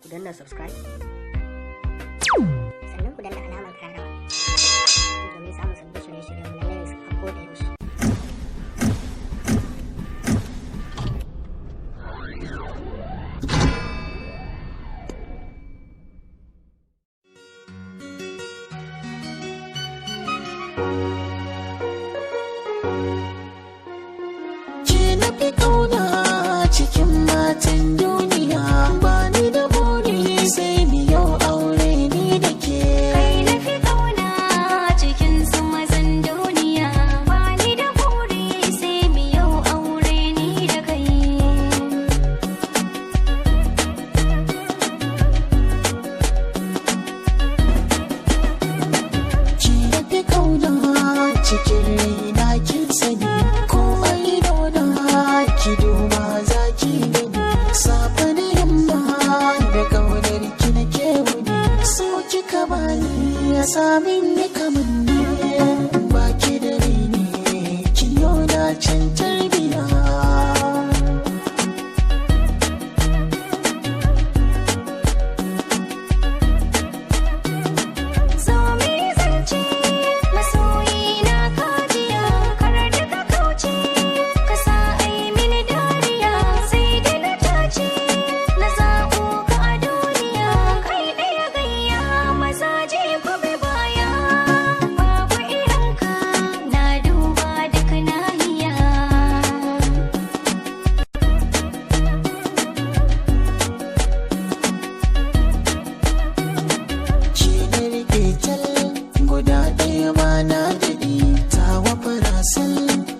Ku danna subscribe, sannan ku danna alamar kararrawa domin samun sabbin shirye-shiryen mu na news a koda yaushe. Ke na fi ƙauna cikin matan duniya, ba ni da buri sai mu yau aure ni da ke. Kai na fi ƙauna cikin su mazan duniya, ba ni da buri sai mu yau aure ni da kai. Ki na fi ƙauna cikin raina kin sani, ko a idona ki duba za ki gani. Safe da yamma da ƙaunar ki nake wuni, so kika bani ya samin ni kamanni. Ba ki da raini ki yau can tarbiya. Zo mu yi zance masoyi na kajiya, kar da ka kauce ka sa ai mini dariya, sai da na tace na zaɓo ka a duniya, kai ɗaya gayya mazaje ku bi baya, babu irinka na duba duk nahiya. Ki na riƙe tal guda ɗaya ba na daɗi, tawa farasal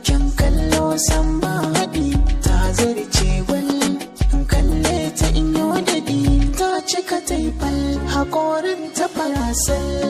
kyan kallo san ba haɗi, ta zarce gwal in kalle ta in yi daɗi, ta cika taifal haƙorin ta farasal.